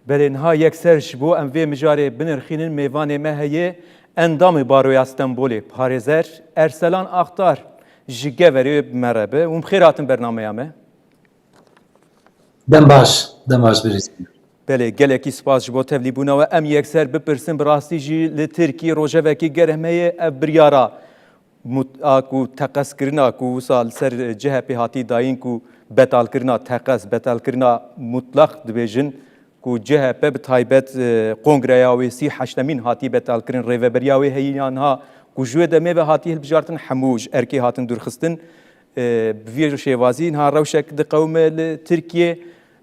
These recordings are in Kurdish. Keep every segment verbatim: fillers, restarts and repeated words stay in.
Belê, niha yekser ji bo em vê mijarê binirxînin, mêvanê me heye endamê Baroya Stenbolê, parêzer Erselan Axtar, ji Geverê me re be. Hûn bi xêr hatin bernameya me. Dem baş, dem baş birîz. Belê, gelekî spas ji bo tevlîbûna we. Em yekser bipirsin, bi rastî jî li Tirkiyê rojevekî germ heye, ev biryara mut-, a ku teqezkirina ku wisa li ser C H P hatî dayîn, ku betalkirina teqez, betalkirina mutlaq dibêjin, ku C H P bi taybet, e, kongreya wê sî heştemîn hatî betalkirin, rêveberiya wê heyî ya niha ku ji wê demê ve hatî hilbijartin, hemû ji erkê hatin dûrxistin. E, bi vê şêwazî niha rewşek diqewime li Tirkiyê.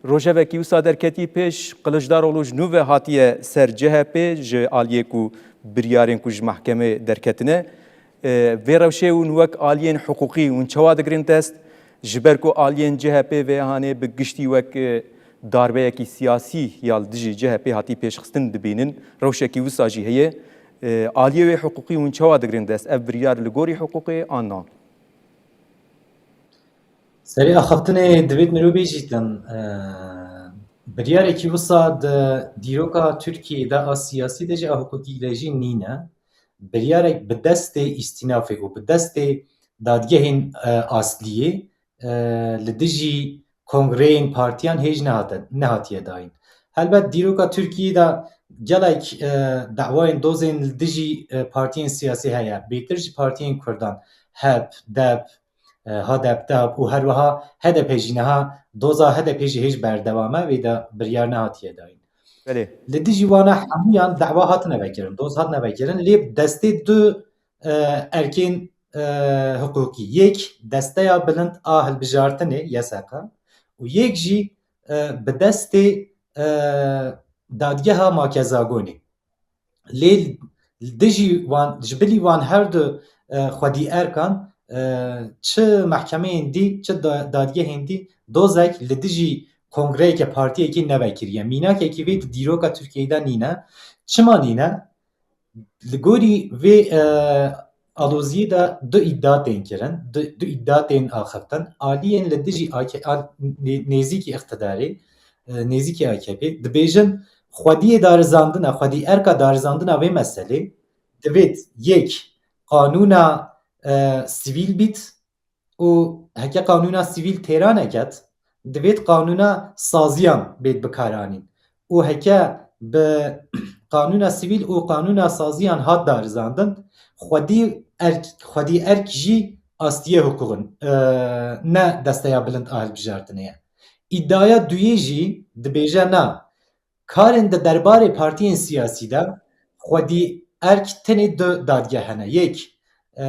Rojevekî wisa derketî pêş, Kiliçdaroglu ji nû ve hatiye ser C H P ji aliyê ku biryarên ku ji mehkemê derketine. E, vê rewşê hûn wek aliyên hiqûqî hûn çawa digirin dest? Ji ber ku aliyên C H P vê hanê bi giştî wek, e, darbeyekî siyasî ya li dijî C H P hatî pêşxistin dibînin, rewşekî wisa jî heye. E, aliyê wê hiqûqî hûn çawa digirin dest? Ev biryar li gorî hiqûqê an na? Serê axaftinê divêt mirov bêjîtin, e, biryarekî wisa di dîroka Tirkiyeyê de a siyasî de jî a hiqûqî de jî nîne. Biryarek bi destê îstînafê û bi destê dadgehên, e, asliyê, e, li dijî kongreyên partiyan hêj nehate, nehatiye dayîn. Helbet dîroka Tirkiyeyê de gelek, e, dawayên dozên li dijî, e, partiyên siyasî heye. Bêtir ji partiyên Kurdan, HEP, DEP, e, HADEP, DEP û her wiha HDP jî niha doza HDP jî hêj berdewam e, wê de biryar nehatiye dayîn. Belê. Li dijî wana hemûyan dawa hatine vekirin, doz hatine vekirin, lê bi destê du, e, erkên, e, hiqûqî. Yek Desteya Bilind a Hilbijartinê, Y S H, û yek jî, e, bi destê, e, Dadgeha Makezagonê. Lê li dijî wan, ji bilî wan her du, e, xwedî erkan, e, çi mehkemeyên dî, çi da-, dadgehên dî dozek li dijî kongreyeke partiyekî nevekiriye. Mînakekî vê di dîroka Tirkiyeyê de nîne. Çima nîne? Li gorî vê, e, aloziyê de du îdia tên kirin, du, du îdia tên axiftin. Aliyên li dijî A K, al-, nê-, nêzîkî îqtidarê, e, nêzîkî A K P, dibêjin xwediyê darizandina, xwedî erka darizandina vê meselê divêt yek qanûna, e, sivîl bît û heke qanûna sivîl têra neket, divêt qanûna saziyan bêt bikaranîn. Û heke bi qanûna sivîl û qanûna saziyan hat darizandin, xwedî erk, xwedî erk jî astiye hiqûqin, e, ne Desteya Bilind a Hilbijartinê ye. Îdiaya duyê jî dibêje na, karên di derbarê partiyên siyasî de xwedî erk tenê du dadgeh hene. Yek, e,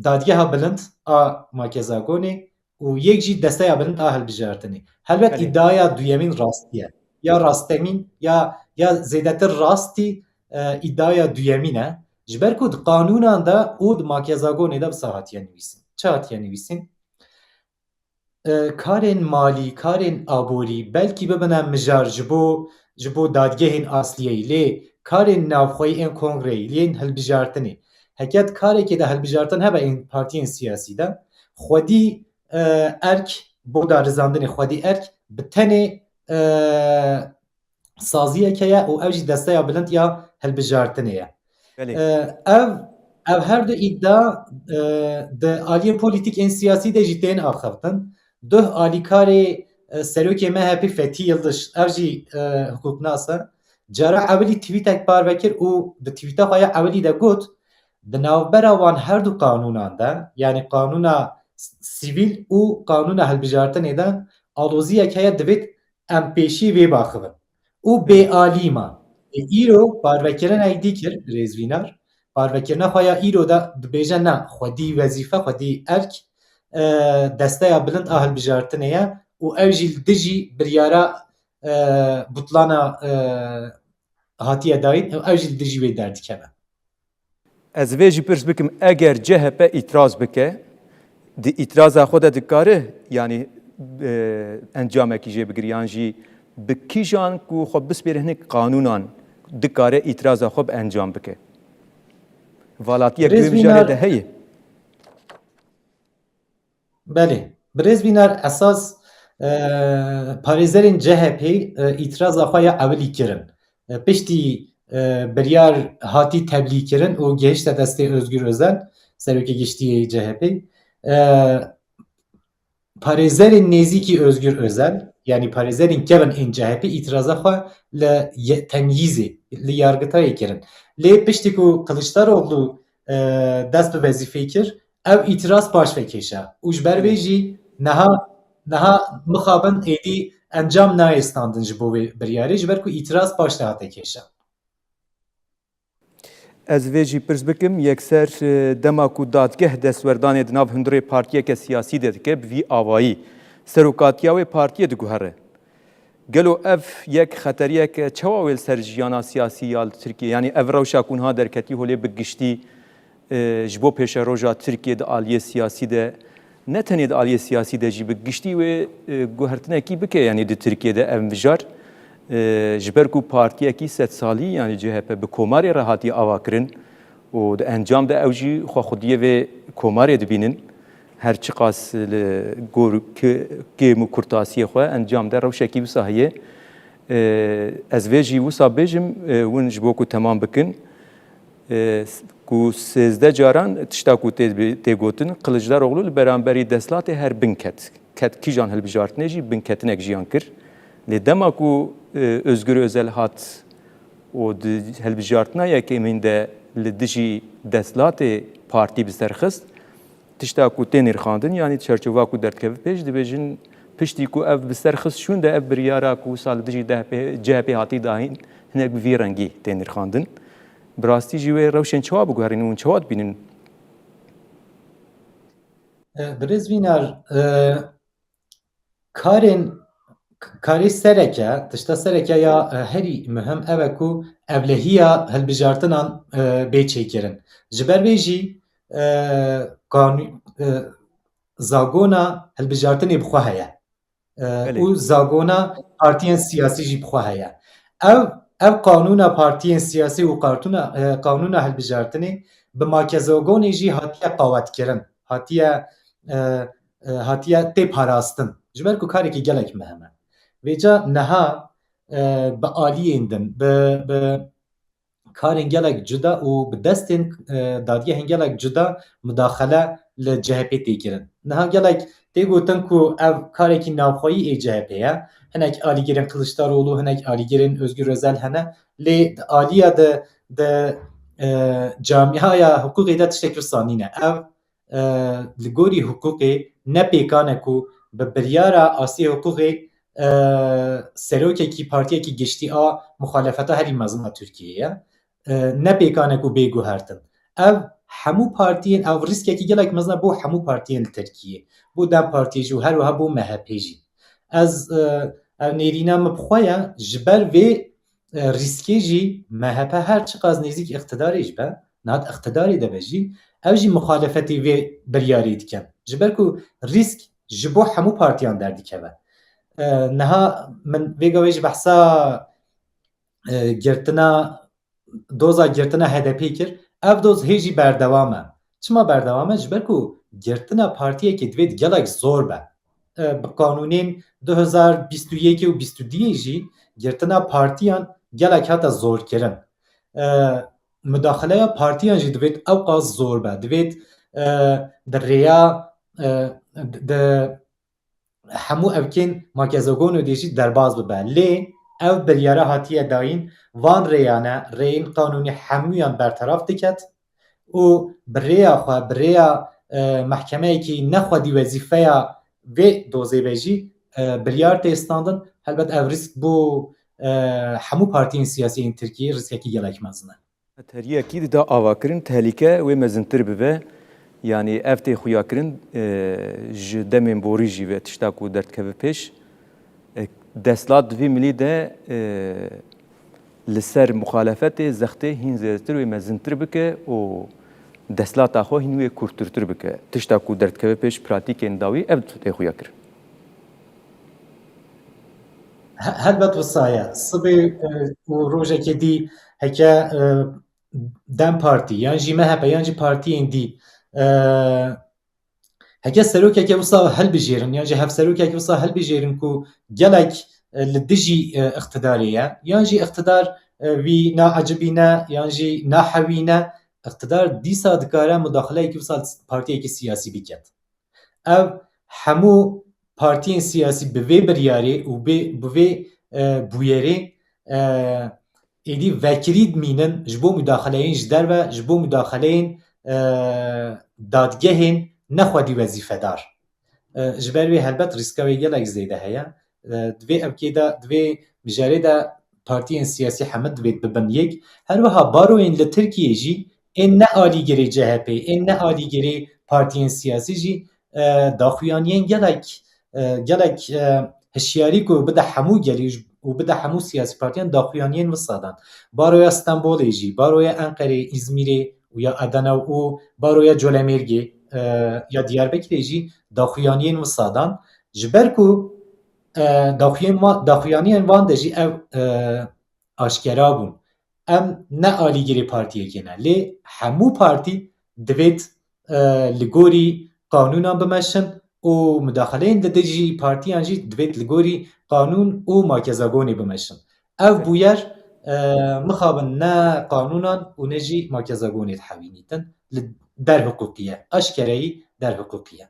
Dadgeha Bilind a Makezagonê û yek jî Desteya Bilind a Hilbijartinê. Helbet Belê. îdiaya duyemîn rastî ye. Ya rastemîn, ya, ya zêdetir rastî, e, îdiaya duyemîn e. Ji ber ku di qanûnan de û di Makezagonê de wisa hatiye nivîsîn. Çi hatiye nivîsîn? E, karên malî, karên aborî belkî bibine mijar ji bo, ji bo dadgehên asliyeyî, lê karên navxweyî ên kongreyî, yên hilbijartinê. Heke di karekê de hilbijartin hebe ên partiyên siyasî de, xwedî, e, erk bo darizandinê, xwedî erk bi tenê, e, saziyek heye û ew jî Desteya Bilind ya Hilbijartinê ye. Belê. E, ev, ev her du îdia, e, di aliyê polîtîk ên siyasî de jî tên axiftin. Duh alîkarê, e, serokê M H P Fethî Yildiz, ev jî, e, hiqûqnas e. Cara ewilî twîtek parve kir û di twîta xwe ya ewilî de got, di navbera wan her du qanûnan de, yanî qanûna s-, sivîl û qanûna hilbijartinê de aloziyek heye, divêt em pêşî vê baxivin. Û bêalî ma. Ê, îro parvekirinek dî kir, birêz Vînar. Parvekirina xwe ya îro de dibêje ne, xwedî wezîfe, xwedî erk, e, Desteya Bilind a Hilbijartinê ye û ew jî li dijî biryara, e, butlana, e, hatiye dayîn, ew jî li dijî wê derdikeve. Ez vê jî pirs bikim, eger C H P îtiraz bike, di îtiraza xwe de dikare, yanî, e, encamekî jê bigire yan jî bi kîjan ku xwe bispêre hinek qanûnan dikare îtiraza xwe bi encam bike? Valatiyek di vê mijarê de heye? Belê. Birêz Vînar, esas, E, parêzerên C H P, e, îtiraza xwe ya ewilî kirin. E, piştî, e, biryar hatî teblî kirin û gihişte destê Özgür Özel, serokê giştî yê C H P, e, parêzerên nêzîkî Özgür Özel, yanî parêzerên kevin ên C H P, îtiraza xwe li ye-, temyîzê, li yargitayê kirin. Lê piştî ku Kiliçdaroglu, e, dest bi wezîfê kir, ev îtiraz paş ve kêşa. Û ji ber vê jî niha, niha mixabin êdî encam nayê standin ji bo vê biryarê, ji ber ku îtiraz paş de hate kêşa. Ez vê jî pirs bikim, yekser, e, dema ku dadgeh destwerdanê di nav hundirê partiyeke siyasî de dike, bi vî avayî serokatiya wê partiyê diguhere. Gelo ev yek xeteriyeke çawa wê li ser jiyana siyasî ya li Tirkiyê, yanî ev rewşa ku niha derketî holê bi giştî, e, ji bo pêşeroja Tirkiyê di aliyê siyasî de, ne tenê di aliyê siyasî de jî, bi giştî wê, e, guhertinekî bike, yanî di Tirkiyê de ev mijar, e, ji ber ku partiyekî sedsalî, yanî C H P, bi komarê re hatiye avakirin û di encam de ew jî xwe xwediyê vê komarê dibînin. Her çiqas li gor ki-, kêm û kurtasiyê xwe, encam de rewşekî wisa heye. E, ez vê jî wisa bêjim, e, hûn ji bo ku temam bikin, e, s-, ku sêzdeh caran tişta ku tê, tê gotin, Kiliçdaroglu li beramberî destlatê her bin ket. Ket kîjan hilbijartinê jî binketinek jiyan kir. Lê dema ku, e, Özgür Özel hat û di hilbijartina yekemîn de li dijî destlatê partî bi ser xist, tişta ku tê nirxandin, yanî çerçova ku derdikeve pêş, dibêjin piştî ku ev bi ser xist şûn de ev biryara ku wisa li dijî D H P, C H P hatî dahîn, hinek bi vî rengî tê nirxandin. Bi rastî jî wê rewşên çawa biguherînin û çawa dibînin? E, Birêz Vînar, e, karên, karê sereke, tişta sereke ya, e, herî muhim ev e ku ewlehiya hilbijartinan, e, bê çêkirin. Ji ber vê jî, e, qanû-, e, zagona hilbijartinê bi xwe heye. E, Belê. Û zagona partiyên siyasî jî bi xwe heye. Ev, ev qanûna partiyên siyasî û qartûna, e, qanûna hilbijartinê bi makezagonê jî hatiye qawetkirin, hatiye, e, e, hatiye tê parastin. Ji ber ku karekî gelek muhim e. Vêca niha, e, bi aliyên din, bi, bi karên gelek cuda û bi destên, e, dadgehên gelek cuda mudaxele li C H P tê kirin. Niha gelek tê gotin ku ev karekî navxweyî ê C H P ye. Hinek alîgirên Kiliçdaroglu, hinek alîgirên Özgür Özel hene. Lê di aliya de, de, e, camiaya hiqûqê de tiştek wisa nîne. Ev, e, li gorî hiqûqê ne pêkan e ku bi biryara asê hiqûqê, e, serokekî partiyekî giştî a muxalefeta herî mezin a Tirkiyeyê ye. E, ne pêkan e ku bê guhertin. Ev hemû partiyên, ev rîskekî gelek mezin e bo hemû partiyên li Tirkiyê. Bo DEM Partiyê jî û her wiha bo M H P jî. Ez, e, ev nêrîna min bi xwe ye, ji ber vê, e, rîskê jî M H P her çiqas nêzîk îqtidarê jî be, niha di îqtidarê de be jî, ew jî muxalefetê vê biryarê dikin. Ji ber ku rîsk ji bo hemû partiyan derdikeve. E, niha min vê gavê jî behsa, e, girtina, doza girtina H D P kir. Ev doz hê jî berdewam e. Çima berdewam e? Ji ber ku girtina partiyekê divêt gelek zor be. E, bi qanûnên du hezar bîst û yekê û bîst û duyê jî girtina partiyan gelek hate zorkirin. E, mudaxileya partiyan jî divêt ewqas zor be. Divêt, e, di rêya, e, di, di hemû evkên makezagonê de jî derbas bibe. Lê ev biryara hatiye dayîn, van rêyane, rêyên qanûnî hemûyan berteraf diket û bi rêya xwe, bi rêya, e, mehkemeyekî nexwedî wezîfeya vê dozê be jî, e, biryar tê standin. Helbet ev rîsk bo, e, hemû partiyên siyasî yên Tirkiyê rîskekî gelek mezin e. Xeteriyekî dida avakirin tehlîke wê mezintir bibe. Yanî ev tê xuyakirin, e, ji demên borî jî ve tişta ku derdikeve pêş. E, desthilat di vî milî de, e, li ser muxalefetê zextê hîn zêdetir wê mezintir bike û desthilata xwe hîn wê kurtirtir bike. Tişta ku derdikeve pêş pratîkên dawî ev tê xuyakirin. He-, helbet wisa ye. Sibê, e, û rojekê dî heke, e, DEM Partî yan jî M H P yan jî partiyên dî, e, Heke serokeke wisa hilbijêrin, yan jî hevserokeke wisa hilbijêrin ku gelek e, li dijî e, îqtidarê ye, yan jî îqtidar e, wî naecibîne, yan jî nahewîne, îqtidar dîsa dikare mudaxileyekî wisa li partiyekî siyasî biket. Ev hemû partiyên siyasî bi vê biryarê û bê, bi vê e, bûyerê e, êdî vekirî dimînin ji bo mudaxileyên ji derve, ji bo mudaxileyên e, dadgehên ne xwedî wezîfedar. E, ji ber wê helbet rîska wê gelek zêde heye. E, di vê ewkê de, di vê mijarê de partiyên siyasî hemû divêt bibin yek. Her wiha baroyên li Tirkiyê jî ên ne alîgirê C H P, ên ne alîgirê partiyên siyasî jî e, daxuyaniyên gelek, e, gelek e, hişyarî ku bide hemû gelî û bide hemû siyasî partiyan daxuyaniyên wisa dan. Baroya Stenbolê jî, baroya Enqerê, Îzmîrê û ya Edene û baroya Colemêrgê e, ya Diyarbekirê jî daxuyaniyên wisa dan. Ji ber ku e, daxuyên wa- daxuyaniyên wan de jî ev e, aşkera bûn. Em ne alîgirê partiyekê ne, lê hemû partî divêt e, li gorî qanûnan bimeşin û mudaxileyên li dijî partiyan jî divêt li gorî qanûn û makezagonê bimeşin. Ev bûyer e, mixabin ne qanûnan û ne jî makezagonê dihewînîtin. Li derhiqûqî ye. Aşkereyî derhiqûqî ye.